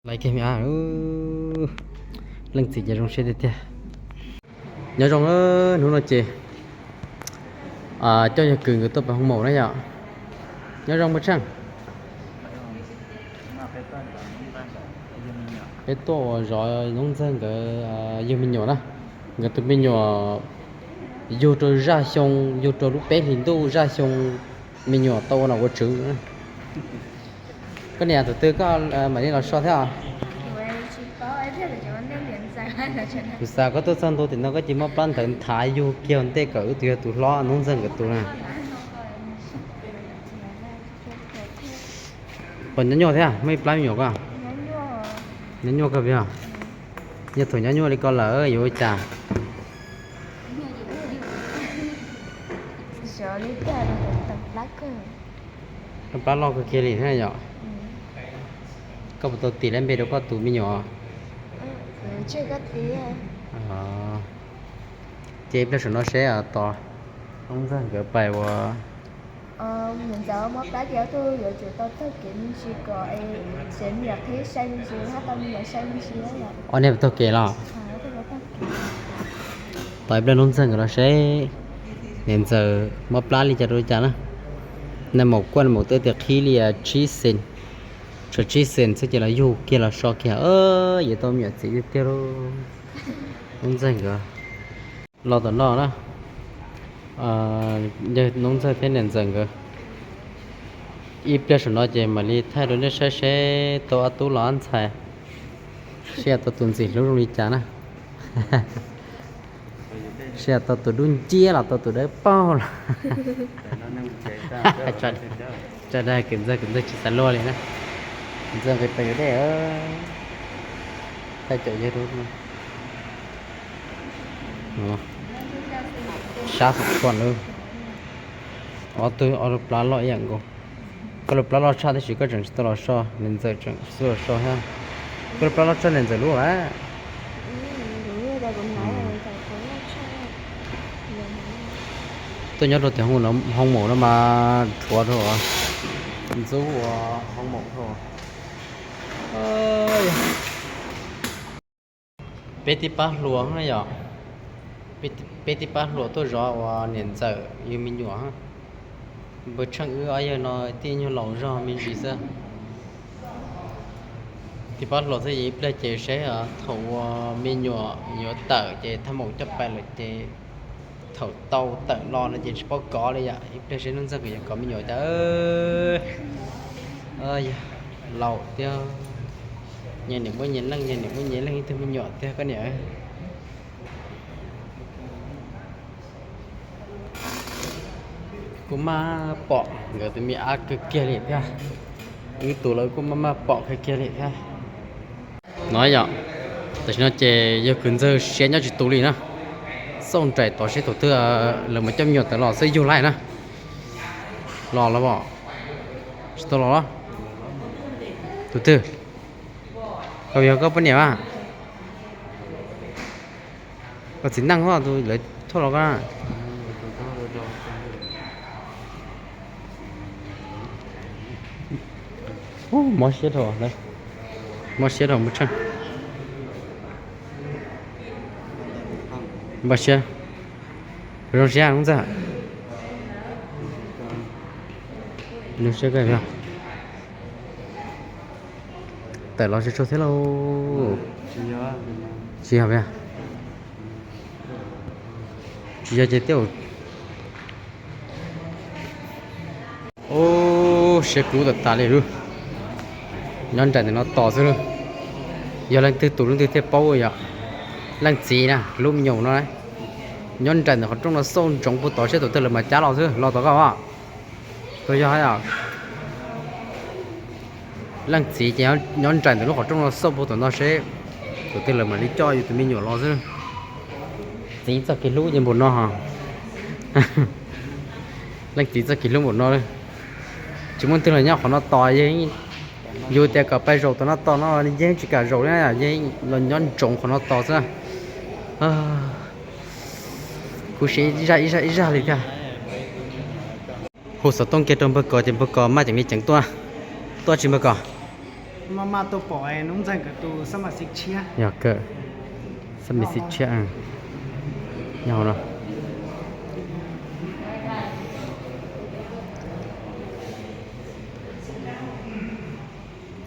Laiv kiag me ab, leej txiv ces zoo siab tiag tiag. Nyob zoo, hnub no ces coj yawg Kwv nkawd tuaj pem hoo maum na yom. Nyob zoo Npawg Tsheej. Peb tuaj ua zov Noob Ntxawg nkawd yug me nyuam na. Nkawd tus me nyuam yug rau zaj xyoo, yug rau lub peb hlis ntuj zaj xyoo, me nyuam tau ua nom ua tswv. Koj niam, tus twg koj mam li los so thiab os? Kuv xav koj tuaj txog ntua tim no koj cia li muab plab ntawd nthav yug kiag ntej kom wb tus yog tus hlob Noob Ntxawg nkawd tus na. Puas nyob nyuaj thiab, muaj ib plab me nyuam koj? Nyob nyuaj kawg yog. Yog thaum nyob nyuaj li ko lawm yuav ua cas? Koj plab loj kawg kiag li thiab yom. Koj puas tau tis lab npe rau koj tus me nyuam? Ces ib pliag saum no seb tos Noob Ntxawg nkawd pais ua. Ob niag puas taug kev los? Tos ib pliag Noob Ntxawg nkawd los seb niam ntxawm muab plab li cas rau li cas na. Nais maum kuaj nais maum twb tias qhib li tsib xees, tshuav tsib xees xwb ces los yug kiag los so kiag, yuav tau me nyuam txiv tiag tiag lauj. Noob Ntxawg nkawd los tom no na, yawg Noob Ntxawg thiab niam ntxawm nkawd. Ib pliag saum no ces mam li thaij rau nej saib seb tau ob tub los ob ntxhais, seb tau tus ntxim hlub zoo li cas na. Seb tau tus dub nciab los tau tus dawb paug los. Tsa dag kwv ntxawg, kwv ntxawg tsis xav luag li na. Kwv ntxawg nqis pas yuav dej, thaij caum yawg rau. Sab xom txhuam lawm. Ob tug ob lub plab loj ib yam nkaus. Koj lub plab loj tshaj tab sis koj tseem tsis tau los so, niam ntxawm tseem xub los so thiab. Koj lub plab loj tshaj niam ntxawm lub lawm. Tuaj nyob rau tim hoo maum no mas rhuav rau ntxub ua hoo maum rau. Peb tib pab hluas na yom, peb tib pab hluas tuaj zov ua niam ntxawm yug me nyuam. Npawg Tsheej wb ob yawg no tib nyuag laus zog me ntsis xwb. Tib pab hluas xwb, ib pliag ces seb thaum uas me nyuam yuav tawm ces thaj maum coj pais lawm ces thaum tau tawm los no ces tsis paub kov li yom. Ib pliag seb Noob Ntxawg nkawd yuav kov me nyuam cas. Yog laus tiag, nyias niam muaj nyias leej, nyias niam muaj nyias leej ib tug me nyuam tiag koj niam. Kuj maj pom nkawd tus me ab kawg kiag li thiab. Wb tus los kuj maj maj pom kawg kiag li thiab. No yom, tam sim no ces yog kwv ntxawg siab nyob tsis tus li na. Xauj nraim tod seb tus twg lawv mas coj me nyuam tawm los xwb yug laij na. Los los os? Tsis tau los los? Tus twg? Koj yog koj poj niam mas. Koj txiv neej hos tus lawv tuaj los koj. Mob siab dhau, mob siab dhau Npawg Tsheej. Npawg siab, zoo siab Noob Ntxawg. Zoo siab kawg. Tawm los tsis tshua thiab lauj. Tsis yog, tsis yog ces twb Ub, siab kub tas tas li lawm. Nyob nraim ntawm no tos xwb lauj. Yog leej twg tus leej twg thiaj paub yom. Leej txiv na, lub me nyuam no nyob nraim ntawm qhov rooj no xauj ntsoov puag tod seb tus twg lawv mam cab los xwb, los tom koj os. Tus yog hais os. Leej txiv ces nyob nraim ntawm lub qhov rooj no xauj puag tom no seb tus twg lawv mam li coj yus tus me nyuam los xwb. Txiv txoj kev hlub ces npaum no. Leej txiv txoj kev hlub npaum no. Tsis muaj leej twg los nyob qhov no tos, yus tias kom pais zaum tom no tos no yeej tsis kam zaum li, yeej los nyob ntsoov qhov no tos xwb. Khuv xim ib zaj ib zaj ib zaj li thiab. Hu xov tooj kiag rau npawg Kos ces npawg Kos maj ceev li ceev tuaj. Tuaj tsis npawg Kos? Maj maj tuaj pom Nuj Ntxawg nkawd tus xab mas xib tshiab. Yog kawg, xab mas xib tshiab nyob hauv no.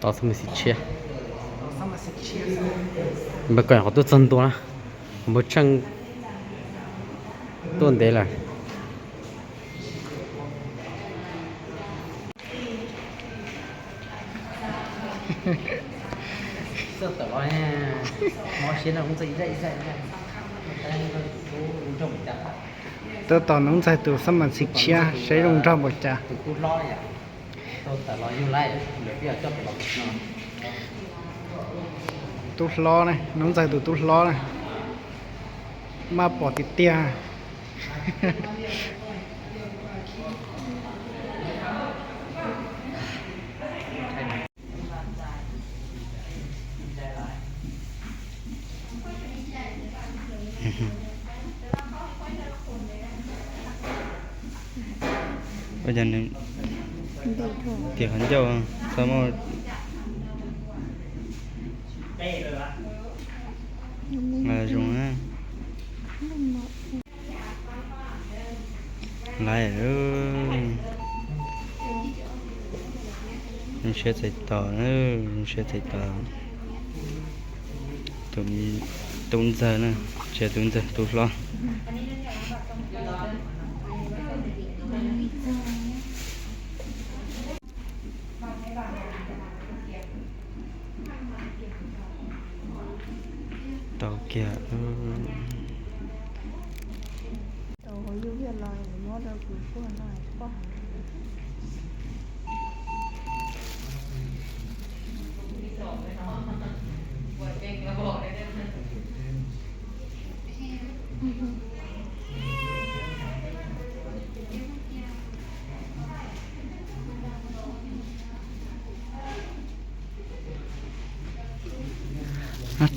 Tau xab mas xib tshiab. Npawg Koj nyuam qhuav tuaj txog ntua na, npawg Tsheej tuaj ntev lawm. Tuaj tos Nuj Ntxawg tus xab mas xib tshiab saib zoo nraug npaum cas. Tub hlob ne, Nuj Ntxawg tus tub hlob na, maj pom tiag tiag. Ua cas nws tias qhov ncauj txhob muaj zoo na. Laiv, zoo siab txais tos, zoo siab txais tos. Tus, Tub Ntxawg na, tsis yog Tub Ntxawg, tub hlob. Tau kiag. Ab,